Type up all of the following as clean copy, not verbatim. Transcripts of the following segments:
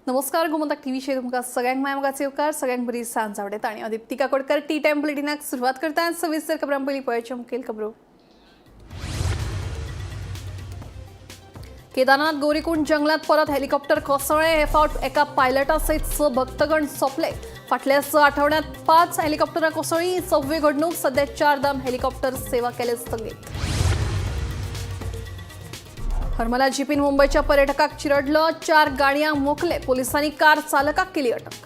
नमस्कार, गोमंतक टीव्हीचेर तुमकां सगळ्यांक माय मोगाचे येवकार. सगळ्यांक बरी सांज आवडटा आनी हांव दीप्ती काकोडकर. टी टायम बुलेटिनाक सुरवात करता. सविस्तर खबरां पयलीं पळोवच्यो मुखेल खबरो. केदारनाथ गौरीकुंड जंगलात परत हेलिकॉप्टर कोसळ्ळें. हे फावट एका पायलटा सयत 6 भक्तगण सोंपले. फाटल्या 6 आठवड्यांत 5 हेलिकॉप्टरां कोसळ्ळी. सव्वी घडणूक. सध्या 4 धाम हेलिकॉप्टर सेवा केले स्थगीत. हरमला जीपीन मुंबईच्या पर्यटकाक चिरडलं. 4 गाडयां मोखले. पोलिसांनी कार चालकाक केली अटक.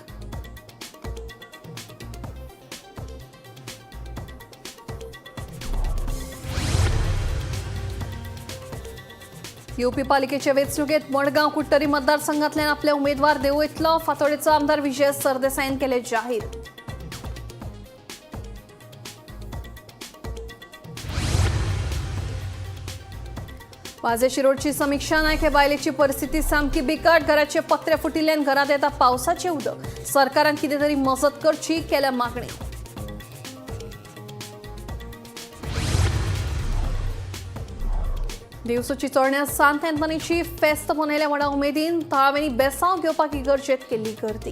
युपी पालिकेच्या वेंचणुकेत मडगांव कुडटरी मतदारसंघातल्यान आपले उमेदवार देंवयतलो. फातोडेचो आमदार विजय सरदेसाईन केले जाहीर. वाजे शिरोडची समीक्षा नायक हे बायलेची परिस्थिती सामकी बिकट. घराचे पत्रे फुटिल्ल्यान घरात येता पावसाचे उदक. सरकारान कितें तरी मजत करची, केल्या मागणी. दिवसोची चोरण्या सांत अँथनीची फेस्त मनयल्या व्हडा उमेदीन. थळाव्यांनी बेसांव घेवपाक इगर्जेत केल्ली गर्दी.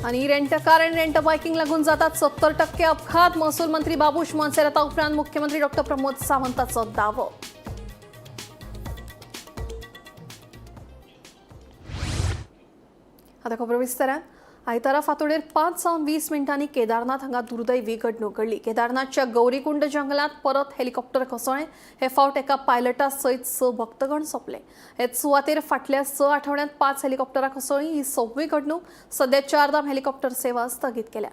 आणि रेंट कार आणि रेंट बायकिंग लागून जातात 70% अपघात. महसूल मंत्री बाबूश मोन्सेराता उपरांत मुख्यमंत्री डॉक्टर प्रमोद सावंताचो दावो. आता खबर विस्तारान. आयतारा फांतोडेर 5 जावन 20 मिनटांनी केदारनाथ हांगा दुर्दैवी घडणूक घडली. केदारनाथच्या गौरीकुंड जंगलात परत हेलिकॉप्टर कोसळ्ळें. हे फावट एका पायलटा सयत 6 भक्तगण सोंपले. हेच सुवातेर फाटल्या 6 आठवड्यांत 5 हेलिकॉप्टरां कोसळ्ळीं. ही सव्वी घडणूक. सध्या 4 धाम हेलिकॉप्टर सेवा स्थगीत केल्या.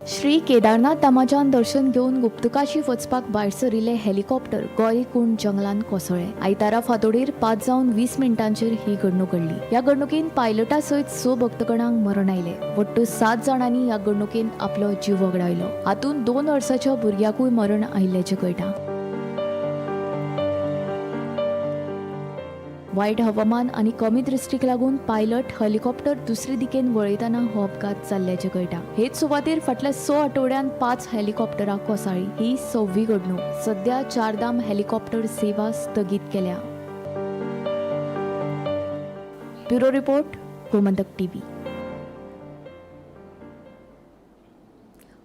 श्री केदारनाथ धामाच्यान दर्शन घेवन गुप्तकाशी वचपाक भायर सरिल्ले हेलिकॉप्टर गौरीकुंड जंगलान कोसळ्ळे. आयतारा फांतोडेर 5 जावन 20 मिनटांचेर ही घडणूक घडली. ह्या घडणुकेन पायलटा सयत 6 भक्तगणांक मरण आयले. वट्ट 7 जाणांनी ह्या घडणुकेन आपलो जीव वगडायलो. हातूंत 2 वर्साच्या भुरग्याकूय मरण आयिल्ल्याचें कळटा. वायट हवामान आनी कमी दृश्टीक लागून पायलट हेलिकॉप्टर दुसरे दिकेन वळयतना हो अपघात जाल्ल्याचें कळटा. हेच सुवातेर फाटल्या 6 आठवड्यांत 5 हेलिकॉप्टरां कोसळ्ळी. ही सव्वी घडणूक. सध्या 4 धाम हेलिकॉप्टर सेवा स्थगीत केल्या. Bureau report, Gomantak TV.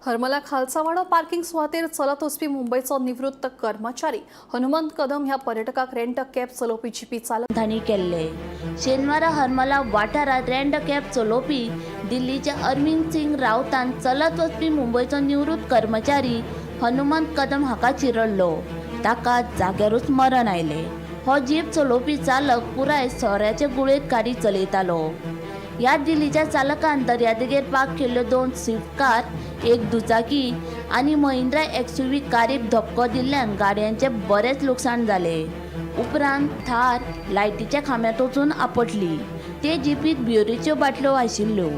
Harmala Khalsawado parking सुवातेर चलत वचपी मुंबयचो निवृत्त कर्मचारी हनुमंत कदम ह्या पर्यटकाक रेंट कॅब चलोवपी जीपी चालक तांणी केल्ले. शेनवारा हरमला वाठारांत रेंट कॅब चलोवपी दिल्लीच्या अरविंद सिंग राऊतान चलत वचपी मुंबयचो निवृत्त कर्मचारी हनुमंत कदम हाका चिरडलो. ताका जाग्यारूच मरण आयलें. हो जीप चलोवपी चालक पुराय सोऱ्याचे गुळेंत गाडी चलयतालो. ह्या दिल्लीच्या चालकान दर्यादेगेर पार्क केल्ल्यो 2 स्विफ्ट कार, 1 दुचाकी आनी महिंद्रा एक्सयूव्ही कारीक धपको दिल्ल्यान गाडयांचें बरेंच लुकसाण जालें. उपरांत थार लायटीच्या खांब्यांत वचून आपटली. ते जिपीत बियरीच्यो बाटल्यो आशिल्ल्यो.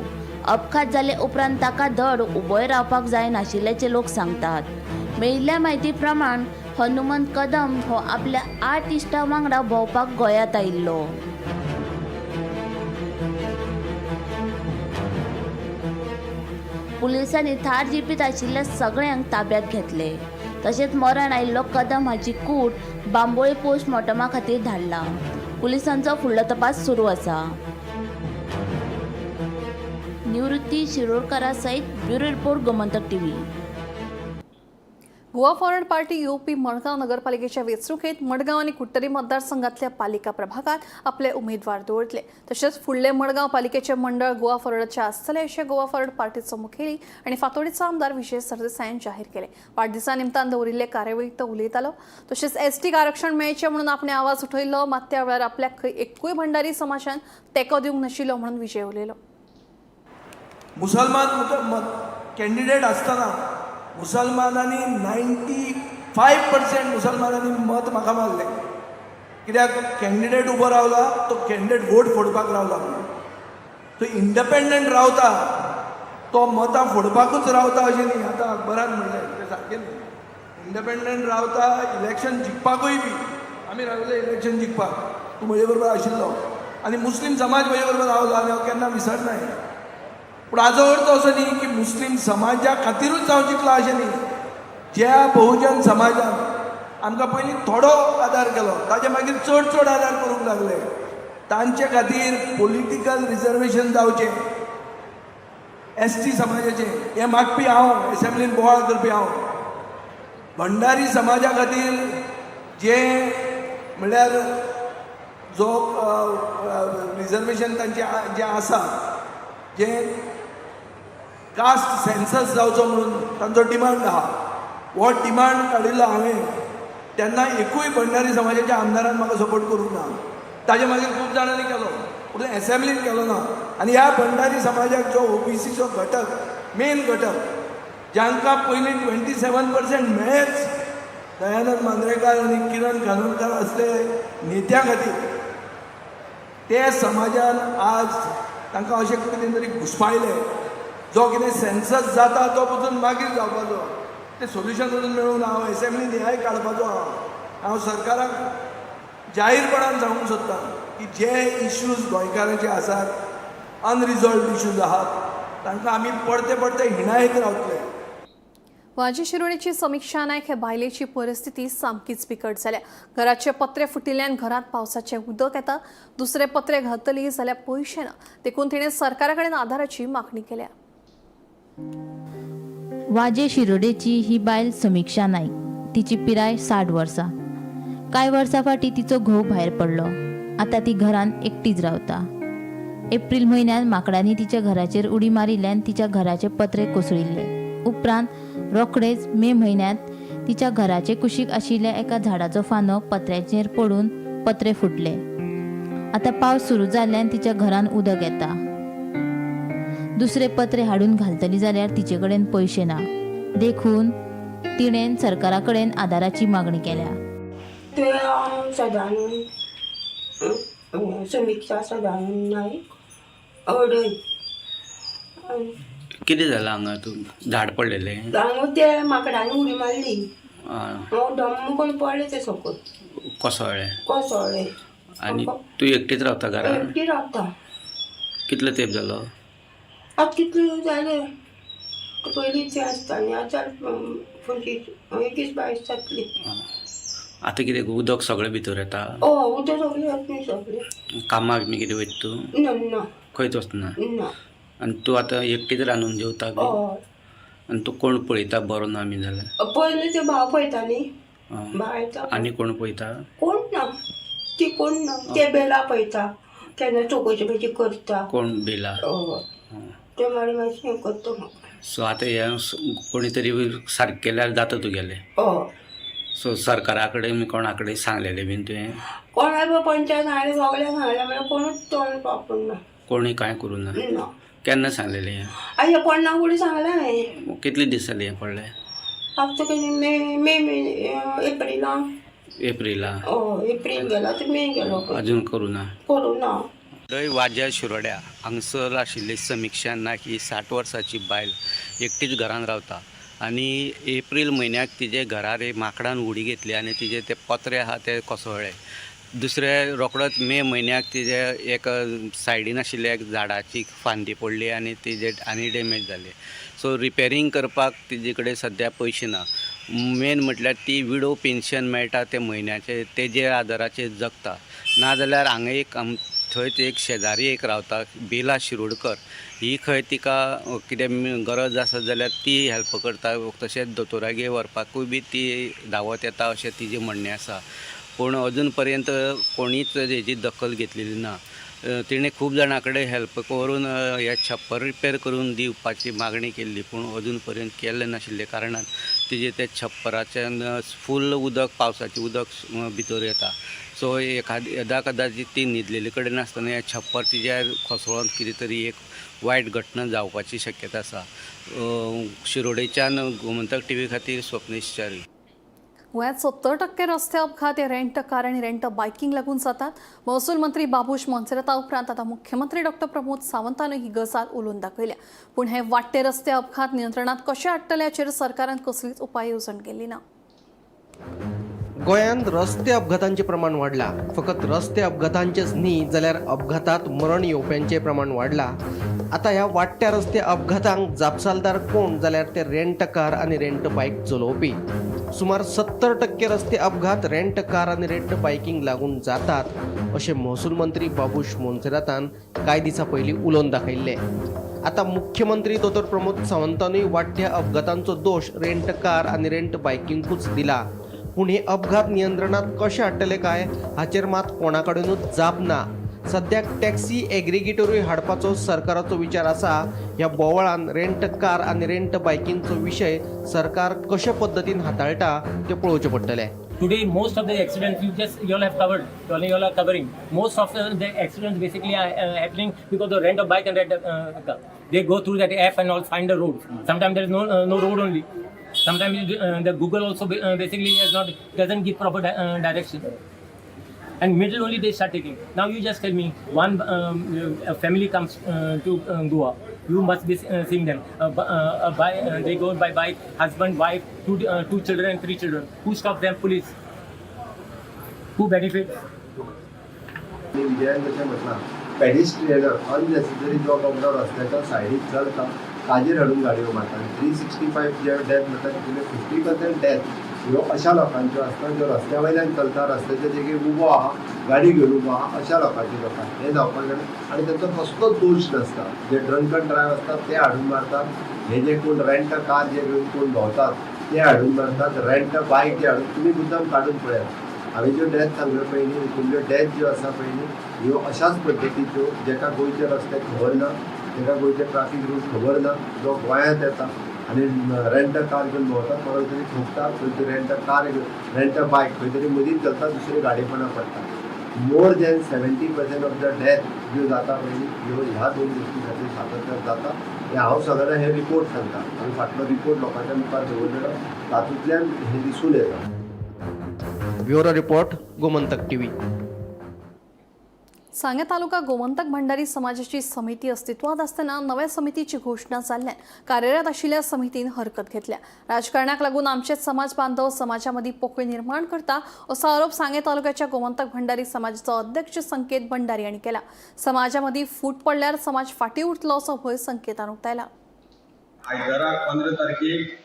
अपघात जाले उपरांत ताका धड उबोय रावपाक जायनाशिल्ल्याचें लोक सांगतात. मेळिल्ल्या म्हायती प्रमाण हनुमंत कदम हो आपल्या 8 इश्टां वांगडा भोंवपाक गोंयांत आयिल्लो. पुलिसांनी थार जिपीत आशिल्ल्या सगळ्यांक ताब्यात घेतले. तशेंच मरण आयिल्लो कदम हाची कूड बांबोळे पोस्टमॉर्टमा खातीर धाडला. पुलिसांचो फुडलो तपास सुरू आसा. निवृत्ती शिरोडकरा सयत bureau report, Gomantak TV. Goa forward party UP Madgaon नगरपालिकेच्या वेंचणुकेत मडगांव आनी कुडटरी मतदारसंघातल्या पालिका प्रभागात आपले उमेदवार दवरतले. तशेंच फुडले मडगांव पालिकेचे मंडळ गोवा फॉरवर्डाचे आसतले अशें गोवा फॉरवर्ड पार्टीचो मुखेली आनी फातोडेचो आमदार विजय सरदेसायान जाहीर केले. वाडदिसा निमतान दवरिल्ले कार्यावळीक तो उलयतालो. तशेंच एसटीक आरक्षण मेळचें म्हणून आपणे आवाज उठयल्लो, मात त्या वेळार आपल्याक खंय एकूय भंडारी समाजान तेंको दिवंक नाशिल्लो म्हणून विजय उलयलो. मुसलमान कॅन्डिडेट आसतना मुसलमानांनी 95% मुसलमानांनी मत म्हाका मारलें. कित्याक कॅन्डिडेट उबो रावला तो कॅन्डिडेट वोट फोडपाक रावला म्हणून. तो इंडिपेंडंट रावता तो मतां फोडपाकूच रावता अशें न्ही. आतां अकबरान म्हणलें तें सारकें न्ही. इंडिपेंडंट रावता इलेक्शन जिखपाकूय बी आमी रावले इलेक्शन जिखपाक. तूं म्हजे बरोबर आशिल्लो आनी मुस्लीम समाज म्हजे बरोबर रावलो आनी हांव केन्ना विसरना. पूण हाजो अर्थ असो न्ही की मुस्लीम समाजा खातीरूच हांव जिखला अशें न्ही. ज्या बहुजन समाजान आमकां पयलीं थोडो आदार केलो ताजे मागीर चड चड आदार करूंक लागले, तांचे खातीर पॉलिटिकल रिजर्वेशन जावचें एस टी समाजाचें हें मागपी हांव, एसेंब्लीन बोवाळ करपी हांव. भंडारी समाजा खातीर जे म्हणल्यार जो रिजर्वेशन तांचें जें आसा, जें कास्ट सेन्सस जावचो म्हणून तांचो डिमांड आहा, हो डिमांड काडिल्लो हांवें तेन्ना एकूय भंडारी समाजाच्या आमदारान म्हाका सपोर्ट करूंक ना. ताजे मागीर खूब जाणांनी केलो पूण एसेंब्लीन केलो ना. आनी ह्या भंडारी समाजाक जो ओबीसीचो घटक, मेन घटक, जांकां पयलीं 27% मेळ्ळेच दयानंद मांद्रेकार आनी किरण खानोलकर असले नेत्या खातीर, ते समाजान आज तांकां अशें कितें तरी घुसपायले. जो कितें सेन्सस जाता तो पसून मागीर जावपाचो, तें सोल्युशन अजून मेळूंक ना. हांव एसेंब्लीन हेंय काडपाचो आहा. हांव सरकाराक जाहीरपणान सांगूंक सोदतां की जे इश्यूज गोंयकारांचे आसात, अनरिजॉल्वड इश्यूज आहात, तांकां आमी परते परते हिणायत रावतले. वाजे शिरोडेची समिक्षा नायक हे बायलेची परिस्थिती सामकीच बिकट जाल्या. घराचे पत्रे फुटिल्ल्यान घरांत पावसाचें उदक येता. दुसरे पत्रे घालतली जाल्यार पयशे ना, देखून तिणें सरकारा कडेन आदाराची मागणी केल्या. वाजे शिरोडेची ही बायल समिक्षा नाईक. तिची पिराय 60 वर्सां. कांय वर्सां फाटीं तिचो घोव भायर पडलो. आतां ती घरांत एकटीच रावता. एप्रील म्हयन्यान माकडांनी तिच्या घराचेर उडी मारिल्ल्यान तिच्या घराचे पत्रे कोसळिल्ले. उपरांत रोखडेच मे म्हयन्यांत तिच्या घराचे कुशीक आशिल्ल्या एका झाडाचो फांदो पत्र्याचेर पडून पत्रे फुटले. आतां पावस सुरू जाल्ल्यान तिच्या घरांत उदक येता. दुसरे पत्रे हाडून घालतली जाल्यार तिचे कडेन पयशे ना, देखून तिणेन सरकारा कडेन आदाराची मागणी केल्या. ते हांव सदानंद, समिक्षा सदानंद नाईक अडय. कितें जालां हांगा? तूं झाड पडलेलें? हांगा ते माकडांनी उडी मारली. आं, हांव डम्म करून पडलें तें सकयल. कोसळ्ळें? कोसळ्ळें. आनी तूं एकटीच रावता घरान? एकटी रावता. कितलो तेंप जालो? आतां कितले जाले, पयलींचे आसता न्ही, आतां 25 21 22 जातली. आतां कितें उदक सगळें भितर येता? हय, उदक सगळें येता न्ही सगळें. कामाक बी कितें वयता तूं? ना ना. खंयच वचना? ना. आनी तूं आतां एकटीच रांदून जेवता बी? हय. आनी तूं कोण पळयता बरो ना बी जाल्यार? पयलीं ते भाव पळयता न्ही. आं. भाव येता. आनी कोण पळयता? कोण ना, ती कोण ना, ते बेला पळयता, केन्ना चवकशी बिशी करता. कोण बेला? हय, ते मागीर मातशें हें करता म्हाका. सो आतां हें कोणी तरी सारकें केल्यार जाता तुगेलें? हय. सो सरकारा कडेन कोणा कडेन सांगलेलें बीन तुवें? कोणाक पंचायत सांगलें, सगळ्यांक सांगलें, म्हणल्यार कोणूच तोंड वापरूंक ना. कोणी कांय करूं ना? ना. केन्ना सांगलेलें हें? आनी हें पन्ना कडेन सांगलें हांवें. कितले दीस जाले हें पडलें? आतां कितें मे मे मे एप्रिलान. एप्रिला? हय, एप्रील गेलो आतां मे गेलो. अजून करूं ना? करूं ना. दय वाज्या शिरोड्या हांगसर आशिल्ली समिक्षा नायक ही 60 वर्साची बायल एकटीच घरान रावता आनी एप्रील म्हयन्याक तिजे घरार एक माकडान उडी घेतली आनी तिजे ते पत्रे आहा ते कोसळ्ळे. दुसरे रोखडोच मे म्हयन्याक तिजे एक सायडीन आशिल्ल्या एक झाडाची फांदी पडली आनी तिजे आनी डॅमेज जाली. सो रिपेरींग करपाक तिजे कडेन सद्या पयशे ना. मेन म्हटल्यार ती विडो पेन्शन मेळटा ते म्हयन्याचे तेजे आदाराचेर जगता. नाजाल्यार हांगा एक थंयच एक शेजारी एक रावता बेला शिरोडकर, ही खंय तिका कितें गरज आसत जाल्यार ती हेल्प करता. तशेंच दोतोरागेर व्हरपाकूय बी ती धांवत येता अशें तिजें म्हणणें आसा. पूण अजून पर्यंत कोणीच हेजी दखल घेतलेली ना. तिणें खूब जाणां कडेन हेल्प करून हें छप्पर रिपेर करून दिवपाची मागणी केल्ली, पूण अजून पर्यंत केल्लें नाशिल्ले कारणान तिजें तें छप्पराच्यान फूल उदक, पावसाचें उदक भितर येता. सो एखादी यदा कदाचीत ती न्हिदलेले कडेन आसतना हें छप्पर तिज्या कोसळोन कितें तरी एक वायट घटना जावपाची शक्यता आसा. शिरोडेच्यान गोमंतक टीव्ही खातीर स्वप्नेश च्यारी. गोंयांत 70% रस्ते अपघात हे रेंट कार आनी रेंट बायकींक लागून जातात. महसूल मंत्री बाबूश मोन्सेराता उपरांत आतां मुख्यमंत्री डॉक्टर प्रमोद सावंतानूय ही गजाल उलोवन दाखयल्या. पूण हे वाडटे रस्ते अपघात नियंत्रणात कशे हाडटले हाचेर सरकारान कसलीच उपाय येवजण केली ना. गोंयांत रस्ते अपघातांचें प्रमाण वाडलां. फकत रस्ते अपघातांचेच न्ही जाल्यार अपघातात मरण येवप्यांचें प्रमाण वाडलां. आतां ह्या वाडट्या रस्ते अपघातांक जापसालदार कोण जाल्यार ते रेंट कार आनी रेंट बायक चलोवपी. सुमार 70% रस्ते अपघात रेंट कार आनी रेंट बायकींक लागून जातात अशें महसूल मंत्री बाबूश मोन्सेरातान कांय दिसां पयलीं उलोवन दाखयल्लें. आतां मुख्यमंत्री दोतोर प्रमोद सावंतानूय वाडट्या अपघातांचो दोश रेंट कार आनी रेंट बायकिंकूच दिला. पूण हे अपघात नियंत्रणात कशे हाडटले काय हाचेर मात कोणा कडेनूच जाप ना. सद्याक टॅक्सी एग्रिगेटरूय हाडपाचो सरकाराचो विचार आसा. ह्या बोवाळान रेंट कार आनी रेंट बायकींचो विशय सरकार कशे पद्दतीन हाताळटा तें पळोवचें पडटलें. Today, most of the accidents you all have covered, you all are covering. Most of the accidents basically are happening because the rent of bike and rent car. They go through that app and all find the road. Sometimes there is no road only. Sometimes the Google also basically has not doesn't give proper direction. And middle only they start taking. Now you just tell me, one a family comes to Goa. You must be seeing them. They go by bike, husband, wife, two children, and three children. Who stops them? Police. Who benefits? आनी विजयान जशें म्हटलां, पेडिस्ट्रियनाक unnecessary जो बाबडो रस्त्याच्या सायडीक चलता ताजेर हाडून गाडयो मारता. आनी 365 जे डेथ म्हणटा तितूंतले 50% डेथ ह्यो अशा लोकांच्यो आसता ज्यो रस्त्या वयल्यान चलता, रस्त्याच्या देगेर उबो आहा, गाडी घेवन उबो आहा, अशा लोकांच्यो जाता. हें जावपाक जायना आनी तांचो कसलोच दोश नासता. जे ड्रंकन ड्रायव आसतात ते हाडून मारतात, हे जे कोण रेंट कार जे घेवन कोण भोंवतात ते हाडून मारतात, रेंट बायक जे हाडून. तुमी मुद्दम काडून पळयात, हांवें ज्यो डेथ सांगल्यो पळय न्ही, हितूंतल्यो डेथ ज्यो आसा पळय न्ही, ह्यो अशाच पद्दतीच्यो, जेका गोंयचे रस्ते खबर ना, जेका गोंयचे ट्राफीक रूल्स खबर ना, जो गोंयांत येता आनी रेंट कार घेवन भोंवता, कोणाक तरी ठोकता खंय तरी, रेंट कार घेवन, रेंट बायक खंय तरी मदींच चलता, दुसरे गाडयेपणां पडटा. More than 70% of the death ज्यो जाता पळय न्ही, ह्यो ह्या दोन गोश्टी खातीर सातत्यान जाता. हें हांव सांगना, हे रिपोर्ट सांगता. आमी फाटलो रिपोर्ट लोकांच्या मुखार दवरलेलो, तातूंतल्यान हें दिसून येता. Bureau report, Gomantak TV. सांगे तालुका गोमंतक भंडारी समाजाची समिती अस्तित्वात आसतना नव्या समितीची घोशणा जाल्ल्यान कार्यरत आशिल्ल्या समितीन हरकत घेतल्या. राजकारणाक लागून आमचेच समाज बांधव समाजामदीं पोकळी निर्माण करता असो आरोप सांगे तालुक्याच्या गोमंतक भंडारी समाजाचो अध्यक्ष संकेत भंडारी हांणी केला. समाजामदीं फूट पडल्यार समाज फाटीं उरतलो असो भंय संकेतान उक्तायला. आयताराक 15 तारखेक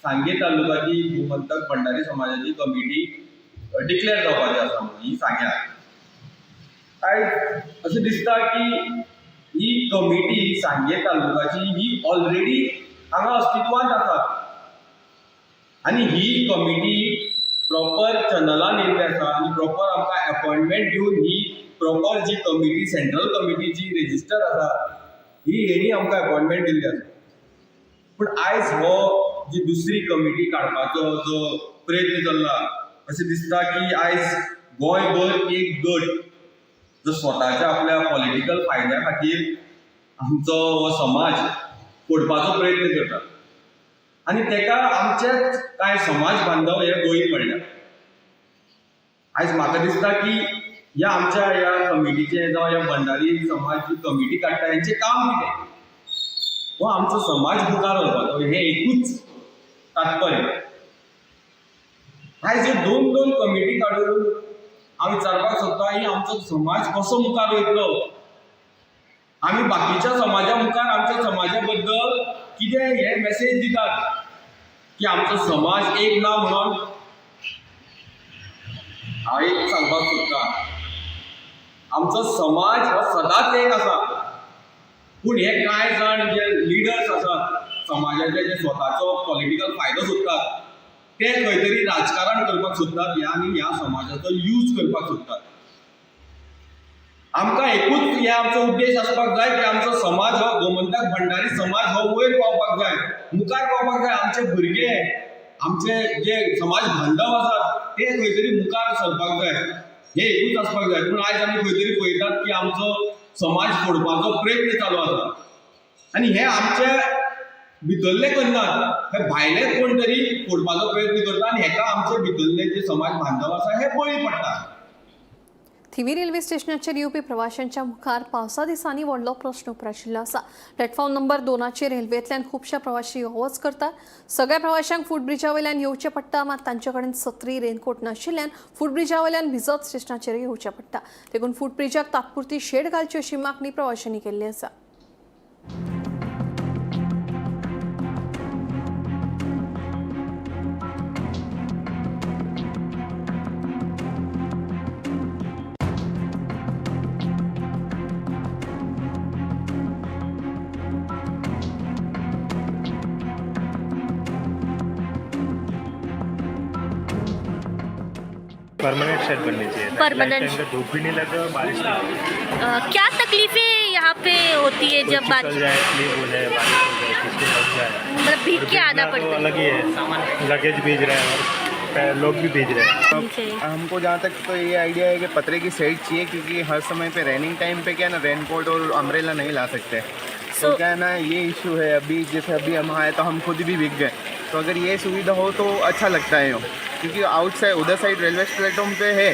सांगे तालुकाची गोमंतक भंडारी समाजाची कमिटी डिक्लेअर जावपाची आसा म्हणून ही सांग्यार. आयज अशें दिसता की ही कमिटी सांगे तालुकाची ही ऑलरेडी हांगा अस्तित्वांत आसा आनी ही कमिटी प्रॉपर चॅनलान येयल्ली आसा आनी प्रॉपर आमकां एपॉयंटमेंट दिवन ही प्रॉपर जी कमिटी, सेंट्रल कमिटी जी रेजिस्टर आसा, ही हेणी आमकां एपॉयंटमेंट दिल्ली आसा. पूण आयज हो जी दुसरी कमिटी काडपाचो जो प्रयत्न चल्ला, अशें दिसता की आयज गोंयभर एक गट जो स्वताच्या आपल्या पॉलिटिकल फायद्या खातीर आमचो हो समाज फोडपाचो प्रयत्न करता आनी तेका आमचेच कांय समाज बांधव हे बळी पडल्या. आयज म्हाका दिसता की ह्या आमच्या ह्या कमिटीचें जावं ह्या भंडारी समाज जी कमिटी काडटा, हेंचें काम कितें? हो आमचो समाज मुखार व्हरपाचो, हें एकूच तात्पर्य. आयज ह्यो दोन दोन कमिटी काडून हांव विचारपाक सोदता, ही आमचो समाज कसो मुखार वयतलो? आमी बाकीच्या समाजा मुखार आमच्या समाजा बद्दल कितें हे मॅसेज दितात की आमचो समाज एक ना म्हणून? हांव एक सांगपाक सोदता, आमचो समाज हो सदांच एक आसा. पूण हे कांय जाण जे लिडर्स आसात समाजाचे, जे स्वताचो पॉलिटिकल फायदो सोदतात, ते खंय तरी राजकारण करपाक सोदतात ह्या आनी ह्या समाजाचो यूज करपाक सोदतात. आमकां एकूच हे आमचो उद्देश आसपाक जाय की आमचो समाज हो गोमंतक भंडारी समाज हो वयर पावपाक जाय, मुखार पावपाक जाय. आमचे भुरगे, आमचे जे समाज बांधव आसात, ते खंय तरी मुखार सरपाक जाय, हे एकूच आसपाक जाय. पूण आयज आमी खंय तरी पळयतात की आमचो समाज फोडपाचो प्रयत्न चालू आसा आनी हे आमचे भितरले करनात, हे भायले कोण तरी फोडपाचो प्रयत्न करता आनी हेका आमचे भितरले जे समाज बांधव आसा हे बळी पडटा. थिवी रेल्वे स्टेशनाचेर येवपी प्रवाशांच्या मुखार पावसा दिसांनी व्हडलो प्रश्न उप्राशिल्लो आसा. प्लॅटफॉर्म नंबर 2 रेल्वेंतल्यान खुबश्या प्रवाशी यो वच करतात. सगळ्या प्रवाशांक फुटब्रिजा वयल्यान येवचें पडटा, मात तांचे कडेन सत्री रेनकोट नाशिल्ल्यान फुटब्रिजा वयल्यान भिजत स्टेशनाचेर येवचें पडटा. देखून फुटब्रिजाक तात्पुरती शेड घालची अशी मागणी प्रवाशांनी केल्ली आसा. परमानेंट शेड बननी चाहिए। परमानेंट। लाइफ टाइम का धूप भी नहीं लगे और बारिश नहीं लगे। क्या तकलीफें यहाँ पे होती है कोई जब फिसल बारिश जाए, स्लिप हो जाए, बारिश हो जाए, किसको लग जाए, मतलब भीग और के आना भीगना तो पड़ता है। अलग ही है, लगेज भीज रहा है और लोग भी भीज रहे हैं। चाहिए। हमको जहाँ तक तो ये आइडिया है कि पतरे की शेड चाहिए, क्योंकि हर समय पे रेनिंग टाइम पे क्या ना रेनकोट और अम्ब्रेला नहीं ला सकते। तो क्या है ना ये इशू है। अभी जैसे अभी हम आए तो हम खुद भी भीग गए, तो अगर ये सुविधा हो तो अच्छा लगता है यूँ, क्योंकि आउटसाइड उधर साइड रेलवे प्लेटफॉर्म पे है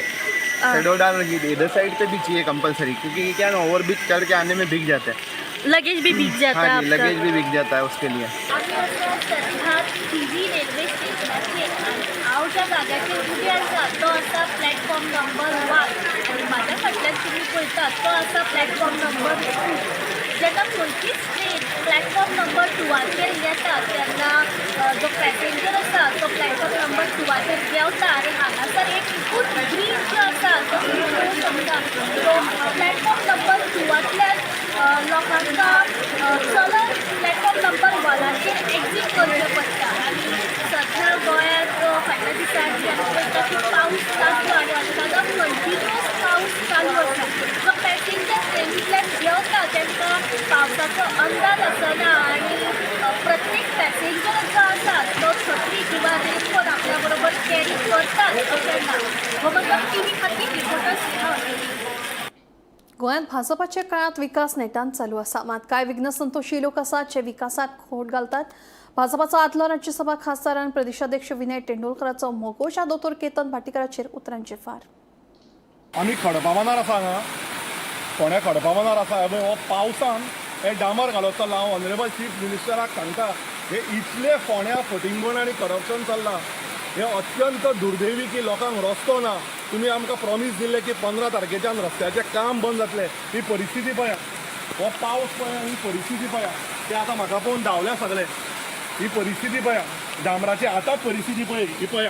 शेडो डाल रखी थी, इधर साइड पे भी चाहिए कंपलसरी, क्योंकि ये क्या ना ओवर ब्रिज चढ़ के आने में भीग जाते हैं। लगेज भी भीग जाता है हाँ जी, आपका। लगेज भी भीग जाता है उसके लिए। आमी आसा सध्या थिवी रेल्वे स्टेशनाचेर आनी हांव ज्या जाग्याचेर उबी आसा तो आसा प्लॅटफॉर्म नंबर 1 आनी म्हाज्या फाटल्यान तुमी पळयतात तो आसा प्लॅटफॉर्म नंबर 2. जेन्ना खंयचीच ट्रेन प्लॅटफॉर्म नंबर 2 येता तेन्ना जो पॅसेंजर आसा तो प्लॅटफॉर्म नंबर 2 देंवता आनी हांगासर एक फूट ब्रीज जो आसा तो तुमी पळोवंक शकता. तो प्लॅटफॉर्म नंबर 2 लोकांक चलत प्लॅटफॉर्म नंबर 1 एक्झीट करचें पडटा. आनी सध्या गोंयांत फाटल्या दिसांनी आमी पळयता की पावस लागलो आनी अचानक कंटिन्युअस पावस चालू आसा. जो पॅसेंजर ट्रेनींतल्यान देंवता तांकां पावसाचो अंदाज आसना आनी प्रत्येक पॅसेंजर जो आसा तो छत्री किंवा रेनकोट आपल्या बरोबर कॅरी करताच अशें ना. गोमंतक टीव्ही खातीर रिपोर्टर स्नेहा अग्नी. गोंयांत भाजपाच्या काळात विकास नेटान चालू आसा, मात कांय विघ्नसंतोशी लोक आसात जे विकासाक खोट घालतात. भाजपाचो आदलो राज्यसभा खासदार आनी प्रदेशाध्यक्ष विनय तेंडुलकराचो मोगोशा दोतोर केतन भाटीकाराचेर उतरांचे फार. आमी खडपाबांदार आसा हांगा, फोंड्या खडपाबांदार आसा. हे हो पावसान हे डांबर घालत चल्ला. हांव ऑनरेबल चीफ मिनिस्टराक सांगता, हे इतले फोंड्या फटिंगपण आनी करप्शन चल्लां, हे अत्यंत दुर्दैवी की लोकांक रस्तो ना. तुमी आमकां प्रॉमीस दिल्लें की 15 तारखेच्यान रस्त्याचें काम बंद जातलें. ही परिस्थिती पळया, हो पावस पळया, ही परिस्थिती पळया. ते आतां म्हाका पळोवन धांवल्या सगळे. ही परिस्थिती पळया, डांबराची आतां परिस्थिती पळय, ही पळया.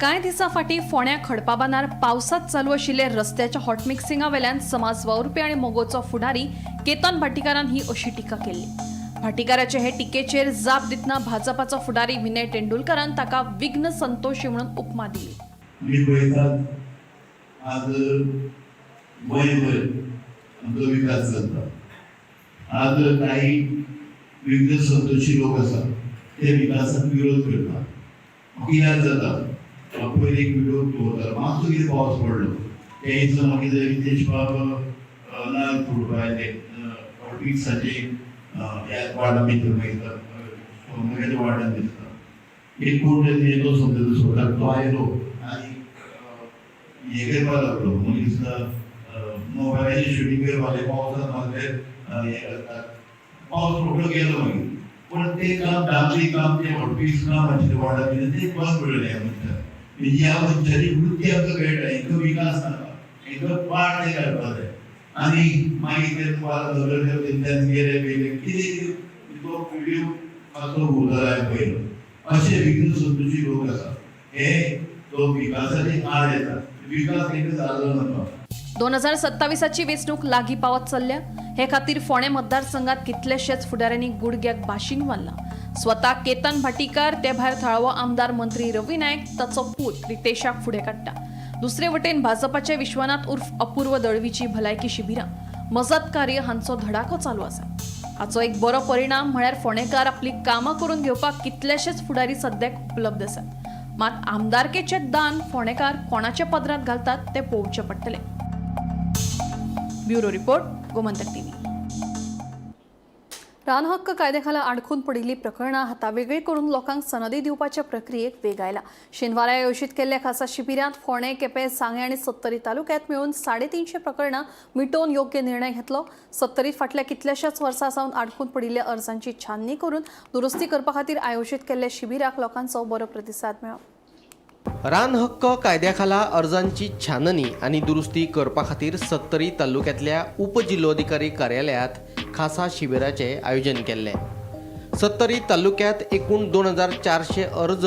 कांय दिसां फाटीं फोंड्या खडपाबांदार पावसांत चालू आशिल्ले रस्त्याच्या हॉटमिक्सिंगा वेल्यान समाज वावुरपी आनी मोगोचो फुडारी केतन भाटीकारान ही अशी टिका केल्ली. भाटीकाराचे हे टिकेचेर जाप दितना भाजपाचो फुडारी विनय तेंडुलकरान ताका विघ्न संतोषी म्हणून उपमा दिली. आमी पळयतात आज गोंयभर आमचो विकास चलता. आज काही विघ्न संतोषी लोक आसा ते विकासाक विरोध करता. कित्याक जाता, पयर एक व्हिडिओ दवरतालो, मातसो कितें पावस पडलो ते दिसा मागीर रितेश बाब नाल्ल फोडपा आयले हॉटमिक्साचे ह्या वार्डान भितर, मागीर सोमनाकाच्या वार्डान दिसता एक कोण तरी येतो समजा स्वताक तो आयलो आनी हें करपाक लागलो. मागीर दिसता मोबायलाचेर शुटींग करपाक लागले, पावसान मागले हें करतात, पावस रोखडो गेलो मागीर. पूण तें काम डांबरी काम तें हॉटमिक्स काम आशिल्लें वार्डान भितर तें बंद पडलें ह्या मनशाक. म्हणजे ह्या मनशाची वृत्ती आमकां कळटा, हेंकां विकास नाका, हेंकां पाड तें काडपाक जाय. आनी मागीर ते नगर गेले गेले कितें तो व्हिडिओ मातसो घुंवतालो हांवें पळयलो. अशे विघ्न संतोषी लोक आसा, हे तो विकासाचे आड येता, विकास हेंकां जालो नाका. 2027 वेंचणूक लागीं पावत चल्ल्या. हे खातीर फोंडें मतदारसंघात कितलेशेच फुडाऱ्यांनी गुडघ्याक बाशींग बांदलां. स्वता केतन भाटीकार, ते भायर थळावो आमदार मंत्री रवी नायक ताचो पूत रितेशाक फुडें काडटा. दुसरे वटेन भाजपाचे विश्वनाथ उर्फ अपूर्व दळवीची भलायकी शिबिरां, मजत कार्य हांचो धडाको चालू आसा. हाचो एक बरो परिणाम म्हळ्यार फोंडेकार आपली कामां करून घेवपाक कितलेशेच फुडारी सद्याक उपलब्ध आसात. मात आमदारकेचें दान फोंडेकार कोणाच्या पदरांत घालतात तें पळोवचें पडटलें. Bureau report, Gomantak TV. रान हक्क कायद्याखाला आडखून पडिल्ली प्रकरणां हातावेगळी करून लोकांक सनदी दिवपाच्या प्रक्रियेक वेग आयला. शेनवारा आयोजीत केल्ल्या खासा शिबिरांत फोंडें, केपें, सांगें आनी सत्तरी तालुक्यांत मेळून 350 प्रकरणां मिटोवन योग्य निर्णय घेतलो. सत्तरीत फाटल्या कितल्याशाच वर्सां सावन आडखून पडिल्ल्या अर्जांची छाननी करून दुरुस्ती करपा खातीर आयोजीत केल्ल्या शिबिराक लोकांचो बरो प्रतिसाद मेळ्ळो. रान हक्क कायद्याखाला अर्जांची छाननी आनी दुरुस्ती करपा खातीर सत्तरी तालुक्यांतल्या उपजिल्लोधिकारी कार्यालयांत खासा शिबिराचें आयोजन केल्लें. सत्तरी तालुक्यांत एकूण 2400 अर्ज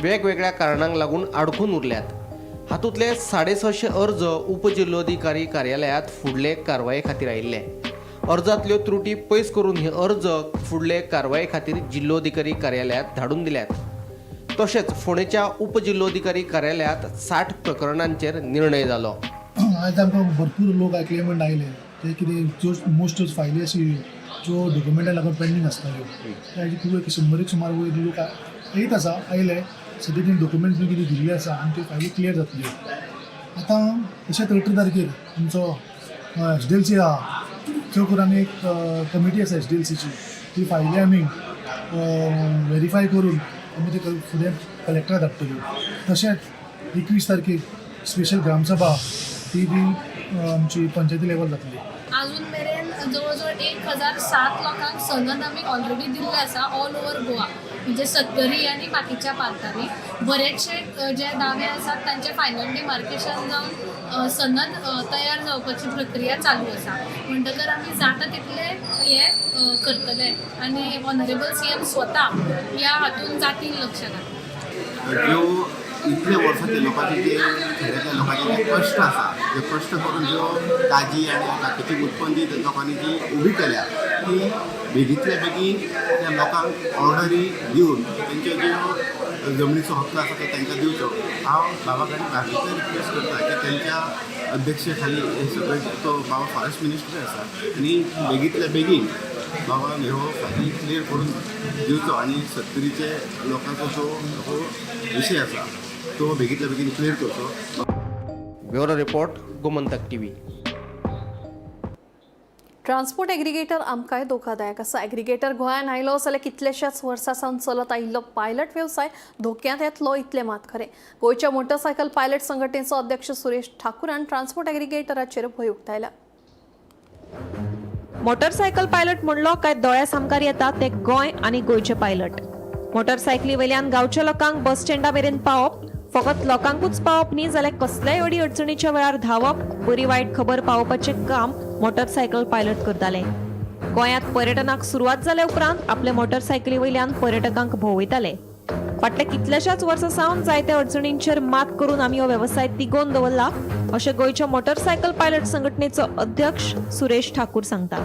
वेगवेगळ्या कारणांक लागून आडखून उरल्यात. हातूंतले 650 अर्ज उपजिल्लोधिकारी कार्यालयांत फुडले कारवाये खातीर आयिल्ले. अर्जांतल्यो त्रुटी पयस करून हे अर्ज फुडले कारवाये खातीर जिल्लोधिकारी कार्यालयांत धाडून दिल्यात. तशेंच फोंडेच्या उपजिल्लोधिकारी कार्यालयांत 60 प्रकरणांचेर निर्णय जालो. आयज आमकां भरपूर लोक क्लेमंट आयले ते कितें ज्यो मोस्ट फायली आशिल्ल्यो ज्यो डॉक्युमेंटा लागून पेंडींग आसताल्यो ते खूब एक 100 सुमार वयर लोक येयत आसा आयले. सद्या तेणी डॉक्युमेंट्स बी कितें दिल्ले आसा आनी त्यो फायली क्लियर जातल्यो. आतां तशेंच 18 तारखेर आमचो एच डी एल सी आहा, चड करून आमी एक कमिटी आसा एच डी एल सीची, ती फायली आमी वेरीफाय करून आमी ते फुडें कलेक्टराक धाडटल्यो. तशेंच 21 तारखेर स्पेशल ग्रामसभा ती बी आमची पंचायती लेवल जातली. अजून मेरेन जवळ जवळ 1007 लोकांक सनद आमी ऑलरेडी दिल्ले आसा ऑल ओवर गोवा, म्हणजे सत्तरी आनी बाकीच्या पार्टांनी. बरेचशे जे दावे आसात तांचे फायनल डिमार्केशन जावन सनद तयार जावपाची प्रक्रिया चालू आसा. म्हणटकर आमी जाता तितले हे करतले आनी ऑनरेबल सीएम स्वता ह्या हातून जातीन लक्ष घातले. ज्यो इतले वर्सां ते लोकांचे जे खेड्यांतल्या लोकांचे जे कश्ट आसा, जे कश्ट करून ज्यो काजी आनी बाकीची उत्पन्न जी लोकांनी जी उबी केल्या ती बेगींतल्या बेगीन त्या लोकांक ऑर्डरी दिवन तेंच्यो ज्यो जमनीचो हक्क आसा तो तांकां दिवचो. हांव बाबा कडेन भागीतर रिक्वेस्ट करता की तेंच्या अध्यक्ष खाली हे सगळे, तो बाबा फॉरेस्ट मिनिस्टर आसा आनी बेगींतल्या बेगीन बाबा ह्यो फायली क्लियर करून दिवचो आनी सत्तरीचे लोकांचो जो हो विशय आसा तो बेगींतल्या बेगीन क्लियर करचो. Bureau report, Gomantak TV. Transport aggregator आमकांय धोकादायक आसा. एग्रीगेटर गोंयांत आयलो जाल्यार कितल्याशाच वर्सां सावन चलत आयिल्लो पायलट वेवसाय धोक्यांत येतलो इतलें मात खरें. गोंयच्या मोटरसायकल पायलट संघटनेचो अध्यक्ष सुरेश ठाकूरान ट्रान्सपोर्ट एग्रीगेटराचेर भंय उक्तायला. मोटरसायकल पायलट म्हणलो काय दोळ्या सामकार येता ते गोंय आनी गोंयचे पायलट. मोटरसायकली वयल्यान गांवच्या लोकांक बस स्टँडा मेरेन पावप, फकत लोकांकूच पावप न्ही जाल्यार कसल्याय अडी अडचणीच्या वेळार धांवप, बरी वायट खबर पावोवपाचें काम मोटरसायकल पायलट करताले. गोंयांत पर्यटनाक सुरवात जाल्या उपरांत आपले मोटरसायकली वयल्यान पर्यटकांक भोंवयताले. फाटल्या कितल्याशाच वर्सां सावन जायत्या अडचणींचेर मात करून आमी हो वेवसाय तिगोवन दवरला अशें गोंयच्या मोटरसायकल पायलट संघटनेचो अध्यक्ष सुरेश ठाकूर सांगता.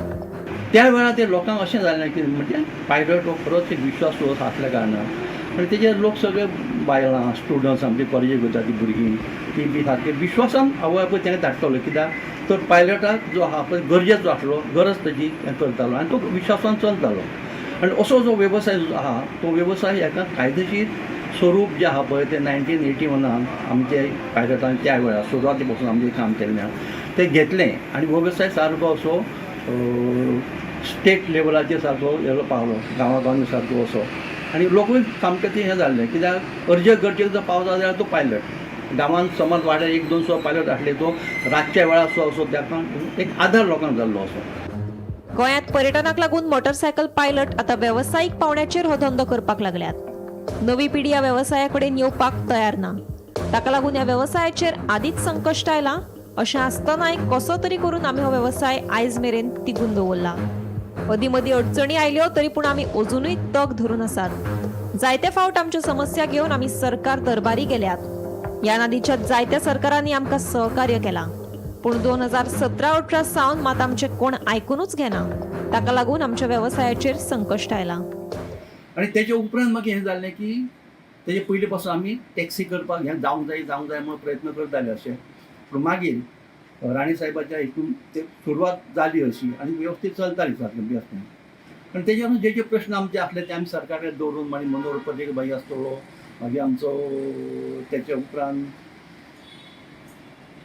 त्या वेळार ते लोकांक अशें जालें की म्हणजे पायलट हो खरोच एक विश्वास सोर्स आसल्या कारणान आनी तेजेर लोक सगळे बायलां स्टुडंट्स आमचे कॉलेजीक वयता ती भुरगीं ती बी सारके विश्वासान आवय बापूय तांकां धाडटलो, कित्याक तर पायलटाक जो आहा पळय गरजेचो आसलो, गरज तेजी हें करतालो आनी तो विश्वासान चलतालो. आनी असो जो वेवसाय जो आहा तो वेवसाय हेका कायदेशीर स्वरूप जें आहा पळय तें 1981 आमचे पायलटान त्या वेळार सुरवाती पासून आमचें काम केल्लें आहा तें घेतलें आनी हो वेवसाय सारको असो स्टेट लेवलाचेर सारको येलो पावलो, गांवा गांवांनी सारको असो आनी लोकूय सामके ते हें जाल्ले, कित्याक अर्जंट गरजेक जर पावता जाल्यार तो पायलट गांवांत समज वाड्यार 1-2 सुद्दां पायलट आसले तो रातच्या वेळार सुद्दां असो ताका एक आदार लोकांक जाल्लो असो. गोंयांत पर्यटनाक लागून मोटरसायकल पायलट आतां वेवसायीक पावंड्याचेर हो धंदो करपाक लागल्यात. नवी पिढी ह्या वेवसाया कडेन येवपाक तयार ना, ताका लागून ह्या वेवसायाचेर आदींच संकश्ट आयलां. अशें आसतनाय कसो तरी करून आमी हो वेवसाय आयज मेरेन तिगून दवरला. अदीं मदीं अडचणी आयल्यो तरी पूण आमी अजुनूय तग धरून आसात. जायते फावट आमच्यो समस्या घेवन आमी सरकार दरबारी गेल्यात. ह्या नादीच्या जायत्या सरकारांनी आमकां सहकार्य केलां, पूण 2017-18 सावन मात आमचें कोण आयकुनूच घेना. ताका लागून आमच्या वेवसायाचेर संकश्ट आयलां. आनी तेजे उपरांत मागीर हें जालें की तेजे पयलीं पासून आमी टॅक्सी करपाक हें जावंक जाय जावंक जाय म्हणून प्रयत्न करताले अशें, पूण मागीर राणी साहेबाच्या हितून ते सुरवात जाली अशी आनी वेवस्थीत चलताली सारकें बेस्ट. आनी तेजे जे जे प्रश्न आमचे आसले ते आमी सरकाराक दवरून मागीर मनोहर पर्रीकर भाई आसतलो, मागीर आमचो तेच्या उपरांत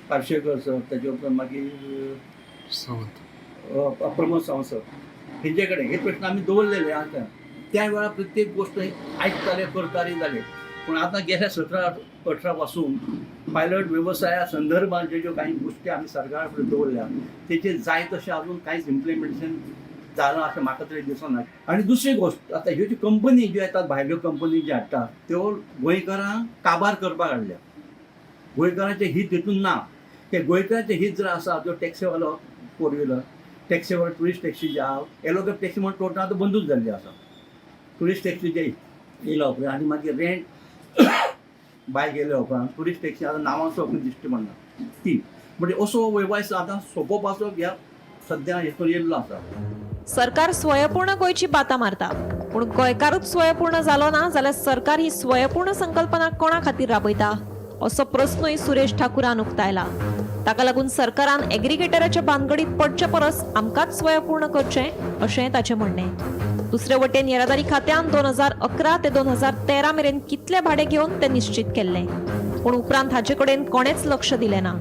पार्शेकर सर, तेच्या उपरांत मागीर सावंत, प्रमोद सावंत सर, हेजे कडेन हे प्रश्न आमी दवरलेले आसा. त्या वेळार प्रत्येक गोश्ट आयकताले, करताले जाले. पूण आतां गेल्या 17-18 पासून पायलट वेवसाया संदर्भात ज्यो ज्यो काही गोश्टी आमी सरकारा फुडें दवरल्या तेचेर जाय तशें अजून कांयच इम्प्लिमेंटेशन जालां अशें म्हाका तरी दिसना. आनी दुसरी गोश्ट, आतां ह्यो ज्यो कंपनी ज्यो येतात, भायल्यो कंपनी ज्यो हाडटा त्यो गोंयकारांक काबार करपाक हाडल्या. गोंयकारांचें हीत हितून ना. ते गोंयकारांचें हीत जर आसा, जो टॅक्सीवालो फोर व्हिलर टॅक्सीवालो, ट्युरिस्ट टॅक्सी जे आहा, येलो कॅब टॅक्सी म्हणून टोटल आतां बंदूच जाल्ली आसा. ट्युरिस्ट टॅक्सी जे येयल्या उपरांत आनी मागीर रेंट बायक येयल्या उपरांत ट्युरिस्ट टॅक्सी आतां नांवांचो दिश्टी पडना ती. म्हणजे असो वेवसाय आतां सोंपोवपाचो ह्या सद्या हेतून येयल्लो आसा. सरकार स्वयंपूर्ण गोंयची बाता मारता, पूण गोंयकारूच स्वयंपूर्ण जालो ना जाल्यार सरकार ही स्वयंपूर्ण संकल्पना कोणा खातीर राबयता असो प्रस्नूय सुरेश ठाकूरान उक्तायला. ताका लागून सरकारान एग्रीगेटराच्या भानगडीत पडचे परस आमकांच स्वयंपूर्ण करचें अशें ताचें म्हणणें. दुसरे वटेन येरादारी खात्यान 2011 ते 2013 मेरेन कितले भाडें घेवन तें निश्चित केल्लें, पूण उपरांत हाचे कडेन कोणेच लक्ष दिलें ना.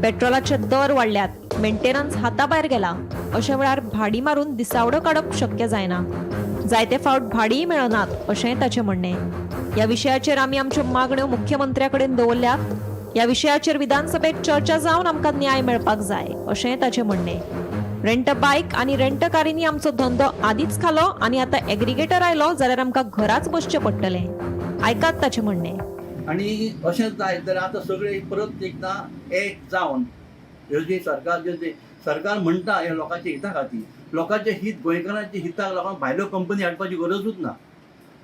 पेट्रोलाचे दर वाडल्यात, मेंटेनन्स हाताभायर गेला. अशा वेळार भाडी मारून दिसावडो काडप शक्य जायना. जायते फावट भाडीय मेळनात अशेंय ताचें म्हणणें. ह्या विशयाचेर आमी आमच्यो मागण्यो मुख्यमंत्र्या कडेन दवरल्यात. ह्या विशयाचेर विधानसभेत चर्चा जावन आमकां न्याय मेळपाक जाय अशेंय ताचें म्हणणें. रेंट बायक आनी रेंट कारींनी आमचो धंदो आदींच खालो आनी आतां एग्रीगेटर आयलो जाल्यार आमकां घराच बसचें पडटलें. आयकात ताचें म्हणणें. आनी अशें जायत जाल्यार आतां सगळे परत एकदां एक जावन ह्यो जी सरकार जे सरकार म्हणटा हे लोकांच्या हिता खातीर, लोकांचे हित, गोंयकारांच्या हिताक लोकांक भायल्यो कंपनी हाडपाची गरजूच ना.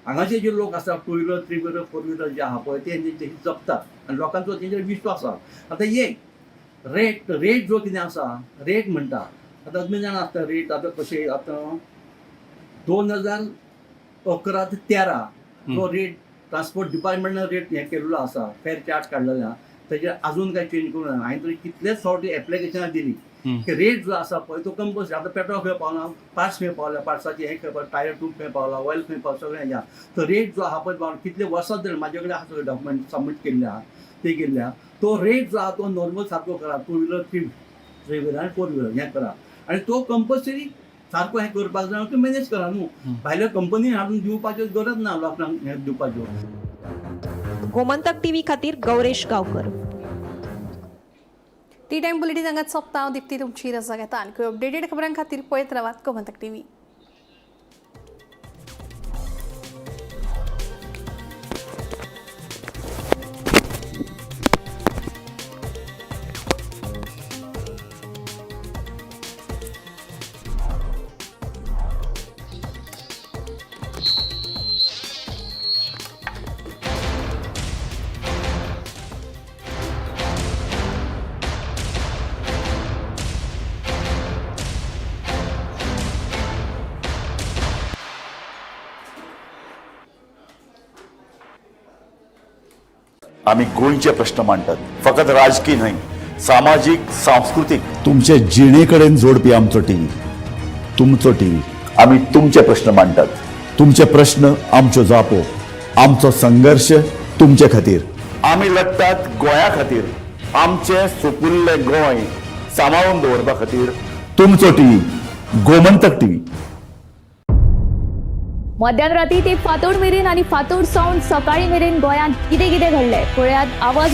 हांगाचे जे लोक आसा two wheeler, three wheeler, four wheeler जे आहा पळय ते तेंचे हित जपतात आनी लोकांचो तेंचेर विश्वास आहा. आतां एक रेट रेट जो कितें आसा, रेट म्हणटा आतां तुमी जाणा आसता रेट आतां कशें. आतां 2011 ते 13 जो रेट ट्रान्सपोर्ट डिपार्टमेंटान रेट हें केल्लो आसा, फेर चार्ट काडलेलो आहा, तेजेर अजून कांय चेंज करूंक ना. हांवें तरी कितलेच फावटी एप्लिकेशनां दिली की रेट जो आसा पळय तो कंपल्सरी. आतां पेट्रोल खंय पावला, पार्ट्स खंय पावला, पार्ट्साचे हें खंय पावला, टायर ट्यूब खंय पावला, ऑयल खंय पावला, सगळें हें आहा. तो रेट जो आहा पळय कितले वर्सां जाली म्हाजे कडेन आहा सगळे डॉक्युमेंट सबमीट केल्ले आहा, ते केल्ले आहा. तो रेट जो आहा तो नॉर्मल सारको करा, टू व्हिलर, थ्री व्हिलर आनी फोर व्हिलर हें करा आनी तो कंपल्सरी सारको हें करपाक जाय, तो मॅनेज करा न्हू. भायल्या कंपनी हाडून दिवपाच्यो गरज ना लोकांक हें दिवपाच्यो. गोमंतक टीव्ही खातीर Gauresh Gavkar. T time bulletin हांगाच सोंपता. हांव दिप्ती तुमची रजा घेता. आनी अपडेटेड खबरां खातीर पळयत रावात गोमंतक टीव्ही. आमी गोंयचे प्रश्न मांडटात, फकत राजकी न्हय, सामाजीक, सांस्कृतीक, तुमचे जिणे कडेन जोडपी आमचो टीव्ही, तुमचो टीव्ही. आमी तुमचे प्रश्न मांडटात, तुमचे प्रश्न आमच्यो जापो, आमचो संघर्श तुमचे खातीर. आमी लडटात गोंया खातीर, आमचें सुपुल्लें गोंय सांबाळून दवरपा खातीर. तुमचो टीव्ही, गोमंतक टीव्ही. मध्यान राती ते फांतोड मेरेन आनी फांतोड सावन सकाळी मेरेन गोंयांत कितें कितें घडलें पळयात आवाज.